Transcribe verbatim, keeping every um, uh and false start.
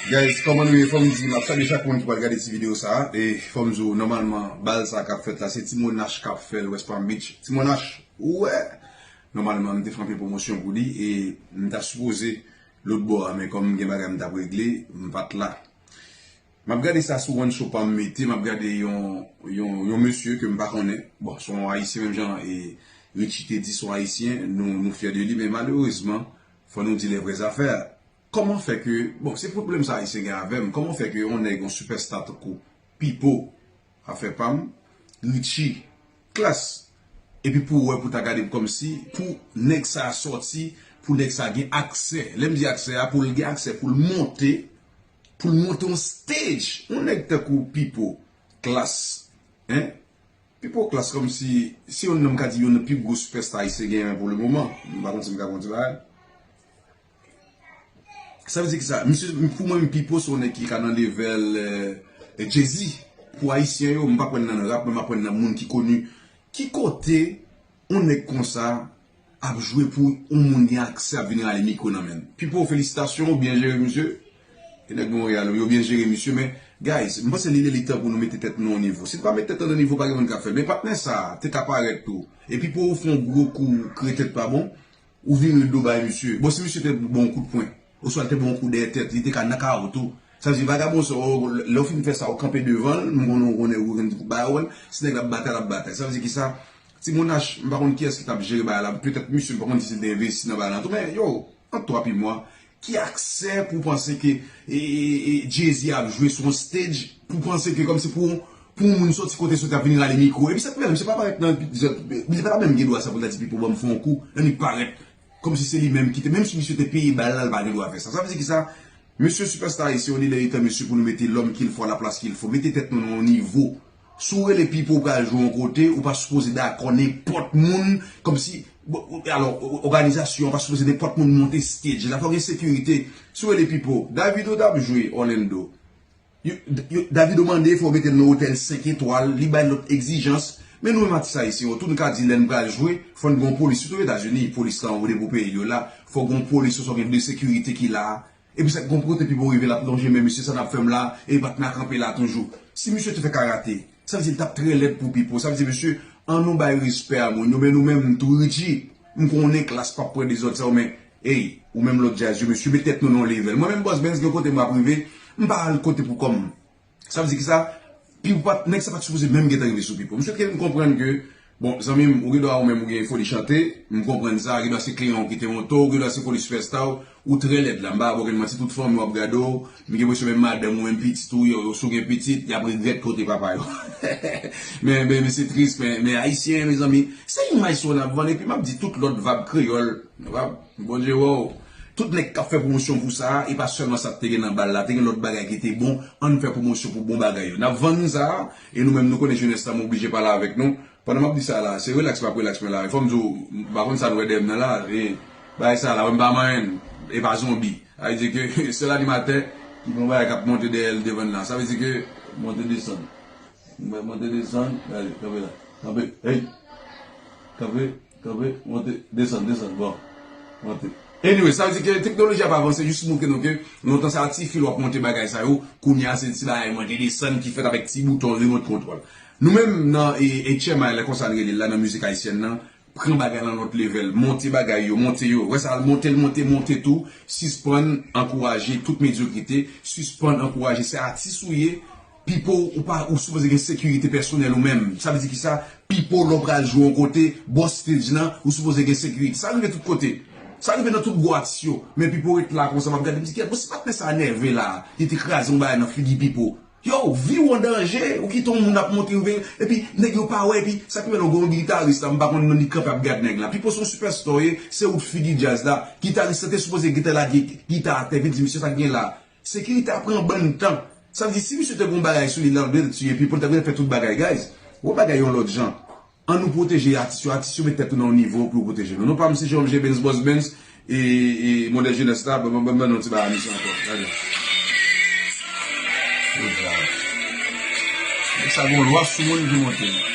Guys, kòman nou ye? Fò m di, m ap salye chak moun ki pral gade ti videyo sa a. E fò m di w, nòmalman, bal sa k ap fèt la, se Ti Monach k ap fè l, West Palm Beach. Ti Monach, ou wè? Nòmalman, m te fè anpil pwomosyon pou li, e m ta sipoze lòt bò a, men kòm m gen bagay m t ap regle, m pa t la. M ap gade sa sou One Show pa m mete, m ap gade yon, yon, yon mesye ke m pa konnen. Bon, se yon Ayisyen menm jan e Richie te di, se yon Ayisyen, nou, nou fyè de li, men malerezman, fò nou di lè vrè zafè. Kòman fè ke, bon, se pwoblèm sa Ayisyen gen avè m, kòman fè ke yon nèg, yon sipèsta tankou Pipo, afè pa m, Richie, Klass, epi pou w wè, pou ta gade kòmsi, pou nèg sa sòti, pou nèg sa gen aksè. Lè m di aksè a, pou l gen aksè, pou l monte, pou l monte yon stage. Yon nèg tankou Pipo, Klass, hein? Pipo Klass kòmsi se youn nan, m ka di, youn nan pi gwo sipèsta Ayisyen genyen pou le moman. M pa konn si m ka konn ti bagay. Sa vle di ki sa? Misye, pou mwen, Pipo se yon nèg ki ka nan level, eh, Jay-Z. Pou Ayisyen yo, m pa kwè nan rap, men m kwè nan moun ki koni. Ki kote yon nèg konsa ap jwe pou yon moun gen aksè ap vin rale mikwo nan men l? Pipo, felisitasyon, ou byen jere, misye. E nèg Monreyal yo, yo byen jere misye, men, guys, m panse li lè li tan pou nou mete tèt nou nan yon nivo. Si n pa mete tèt nou nan nivo, pa gen moun k ap fè l. Men patnè sa a te ka parèt tou. Epi pou ou fè yon gwo kou kreten pa bon, ou vire do bay misye. Bon, si misye te ba w yon kout pwen, oswa l te ba w yon kou dèyè tèt, li te ka knockout ou. Sa vle di vagabon sa, ou, lè w fin fè sa, ou kanpe devan l, m konnen ou konnen ou gen ba wè l, si nèg la ap batay, l ap batay. Sa vle di ki sa? Ti Monach, m pa konn kiyès ki t ap jere bagay la, petèt misye, m pa konn si l te envesti nan bagay la tou, men yo, ant twa pi mwa, ki aksè pou w panse ke, e, e, e, Jay-Z ap jwe sou yon stage, pou w panse ke kòmsi pou, pou yon moun sòti kote soti ap vin rale mikwo, epi sa k fè l, misye pa parèt nan, li pa ta menm gen dwa sa pou l ta di Pipo ban m fè yon kou, annik parèt, kòmsi se li menm ki te, menm si misye te peye bal la, l pa gen dwa fè sa. Sa vle di ki sa? Mesye sipèsta, se yon lidè etan mesye pou nou mete lòm qu'il faut à la place qu'il faut. Mete tèt nou nan yon nivo. Si w rele Pipo pral jwe yon kote, ou pa sipoze dakò nenpòt moun, kòmsi, bon, alò, òganizasyon an pa sipoze nenpòt moun monte stage la, fò gen sekirite. Si w rele Pipo, Davido t ap jwe Orlando. Yo, yo, Davido mande fò w mete l nan otèl senk etwal, li bay lòt egzijans. Men nou menm atis ayisyen yo tou, nou ka di lè n pral jwe, fò n gen yon polis. Sitou Etazini, polis lan ou depi w peye yo la, fò gen yon polis, oswa gen de sekirite ki la. Epi sa k gon kote Pipo rive, l ap lonje men, mesye, sa n ap fè m la, e patnè a kanpe la toujou. Si misye te fè karate, sa vle di l t ap trè lèd pou Pipo. Sa vle di, mesye, an nou bay respè a moun yo, men nou menm tou, Richie, m konnen Klass p ap pran dezòd sa yo, men, ey, ou menm lòt djaz yo, mesye, met tèt nou nan yon level. Mwen menm, Boss Benz, gen kote m ap rive, m pa al kote pou kò m. Sa vle di ki sa? Pi ou pa t, nèg sa pa t sipoze menm gentan rive sou Pipo. M swete ke n konprann ke, bon, zanmi m, ou gen dwa ou menm ou gen foli chante, m konprann sa, gen dwa se kliyan w ki te monte w, gen dwa se foli sipèsta w, ou trè lèd la, m pa ba w okenn manti, tout fanmi w ap gade w, m gen enpresyon menm madanm ou, menm pitit ou, yo, yo, si w gen pitit, y ap regrèt ke w te papa yo. Men, men, men se tris, men, men Ayisyen, mezanmi, se imaj sa w n ap vann, epi m ap di tout lòt vab kreyòl, vab, Bondye wè w. Tout nèg k ap fè pwomosyon pou sa a, e pa sèlman sa k te gen nan bal la, te gen lòt bagay ki te bon, ann fè pwomosyon pou bon bagay yo. N ap vann sa a, e nou menm nou konnen jenès la, m oblije pale avèk nou. Pandan m ap di sa la, se relax m ap relax mwen la. E fò m di w, m pa konn sa n wè dèyè m nan la, e bagay sa la, wè m pa manyen, e pa zonbi. Sa vle di ke sèl animatè ki gen yon bagay k ap monte dèyè l devan l la. Sa vle di ke monte desann. Mwen monte desann, gade, kanpe la. Kanpe, hey! Kanpe, kanpe, monte, desann, desann, bon. Monte. Anyway, sa vle di ke teknoloji ap avanse, jis montre nou ke lontan se a ti fil w ap monte bagay sa yo, kounye a se ti bagay monte desann ki fèt avèk ti bouton remote control. Nou menm nan, e, H M I, lè konsa n rele l la nan mizik ayisyèn nan, pran bagay nan lòt level, monte bagay yo, monte yo. Wè sa, monte l, monte, monte tou, sispann ankouraje tout medyokrite, sispann ankouraje se atis ou ye, Pipo, ou pa, ou sipoze gen sekirite pèsonèl ou menm. Sa vle di ki sa? Pipo, lè w pral jwe yon kote, bò stage lan, ou sipoze gen sekirite. Sa rive tout kote. Sa rive nan tout gwo atis yo. Men Pipo ret la konsa, m ap gade, m di, "Kèt, bon, si patnè sa nève la, li te kraze yon bagay nan figi Pipo." Yo, vi w an danje, ou kite yon moun ap monte, ou veye, epi nèg yo pa wè, epi sa ki fè lè w gen yon gitaris la, m pa konn nan li kanpe ap gad nèg la. Pipo se yon sipèsta w ye, se ou k figi djaz la. Gitaris la te sipoze gentan lage gita atè, epi di, "Mesye, sa k gen la?" Sekirite a pran bann tan. Sa vle di, si misye te gen yon bagay sou li la, l dwe tiye Pipo, l ta dwe fè tout bagay, guys. Wè bagay yon lòt jan. Ann nou pwoteje atis yo, atis yo met tèt yo nan yon nivo pou yo pwoteje nou. Non pa m se Jérôme G Benz, Boss Benz, e, e, modèl jenès la, ban, ban, ban, ban nou ti bagay misye ankò. Gade. Nèg sa gon lwa sou moun ki monte.